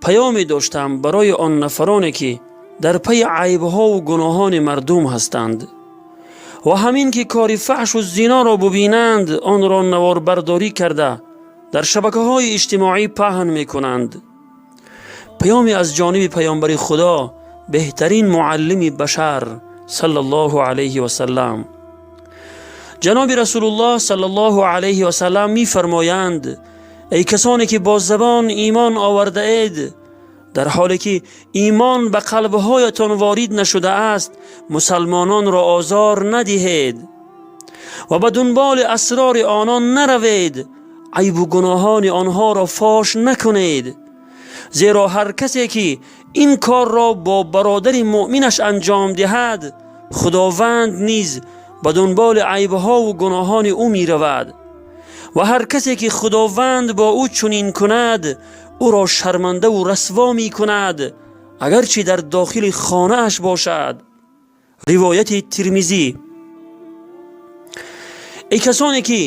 Паёме доштам барои он нафароне, ки дар пайи айбҳову гуноҳони мардум ҳастанд ва ҳамин ки кори фаҳшу зиноро бубинанд, онро наворбардорӣ карда, дар шабакаҳои иҷтимоӣ паҳн мекунанд. Паёме аз ҷониби Паёмбари Худо, беҳтарин муаллими башар, саллаллоҳу алайҳи васаллам. Ҷаноби Расулуллоҳ саллаллоҳу алайҳи васаллам мефармоянд: «Эй касоне ки бо забон имон овардаед, дар ҳоле ки имон ба қалбҳоятон ворид нашудааст, мусалмононро озор надиҳед ва ба дунболи асрори онон наравед, айбу гуноҳони онҳоро фош накунед, зеро ҳар касе ки ин корро бо бародари муъминаш анҷом диҳад, Худованд низ ба дунболи айбҳову гуноҳони ӯ меравад ва ҳар касе ки Худованд бо ӯ чунин кунад, ӯро шармандаву расво мекунад, агарчи дар дохили хонааш бошад». Ривояти Тирмизӣ. Эй касоне ки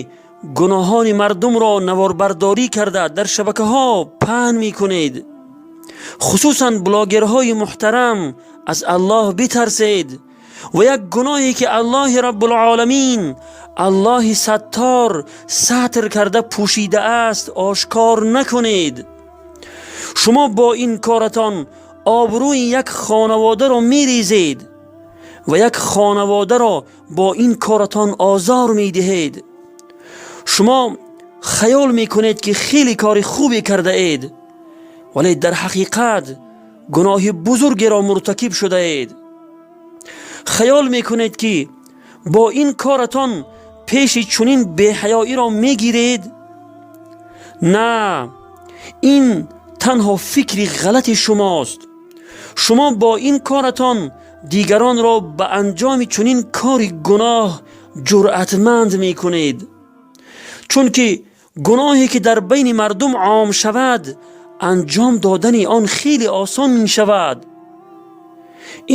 гуноҳони мардумро наворбардорӣ карда, дар шабакаҳо паҳн мекунед, хусусан блогерҳои муҳтарам, аз Аллоҳ битарсед ва як гуноҳе ки Аллоҳи Раббулоламин, Аллоҳи Саттор сатр карда пӯшидааст, ошкор накунед. Шумо бо ин коратон обрӯи як хонаводаро мерезед ва як хонаводаро бо ин коратон озор медиҳед. Шумо хаёл мекунед, ки хеле кори хубе кардаед, вале дар ҳақиқат гуноҳи бузургеро муртакиб шудаед. Хаёл мекунед, ки бо ин коратон пеши чунин беҳаёиро мегиред. На, ин танҳо фикри ғалати шумост. Шумо бо ин коратон дигаронро ба анҷоми чунин кори гуноҳ ҷуръатманд мекунед, чунки гуноҳе ки дар байни мардум ом шавад, анҷом додани он хеле осон мешавад.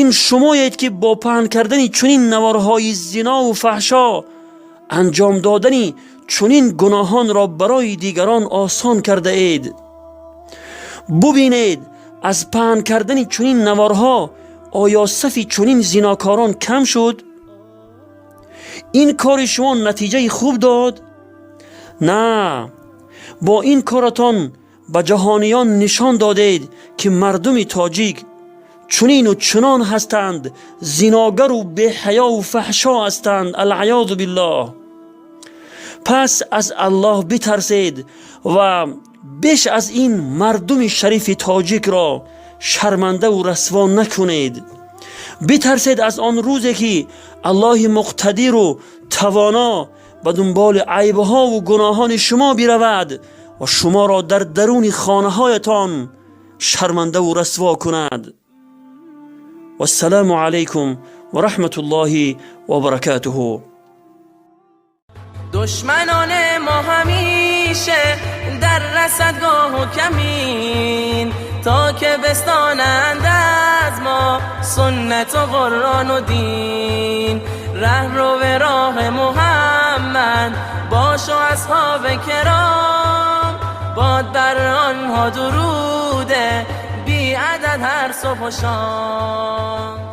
Ин шумоед, ки бо паҳн кардани чунин наворҳои зинову фаҳшо анҷом додани чунин гуноҳонро барои дигарон осон кардаед. Бубинед, аз паҳн кардани чунин наворҳо оё сафи чунин зинокорон кам шуд? Ин кори шумо натиҷаи хуб дод? На, бо ин коратон ба ҷаҳониён нишон додед, ки мардуми тоҷик чунину чунон ҳастанд, зиногару беҳаёву фаҳшо ҳастанд, алъаёзу биллоҳ. Пас аз Аллоҳ битарсед ва беш аз ин мардуми шарифи тоҷикро шармандаву расво накунед. Битарсед аз он рӯзе, ки Аллоҳи муқтадиру тавоно ба дунболи айбҳову гуноҳони шумо биравад ва шуморо дар даруни хонаҳоятон шармандаву расво кунад. Вассалому алайкум ва раҳматуллоҳи ва баракатуҳу. دشمنان ما همیشه در رصدگاه و کمین، تا که بستانند از ما سنت و قرآن و دین. ره رو به راه محمد باش و اصحاب کرام، باد بر آنها دروده بی عدد هر صبح و شام.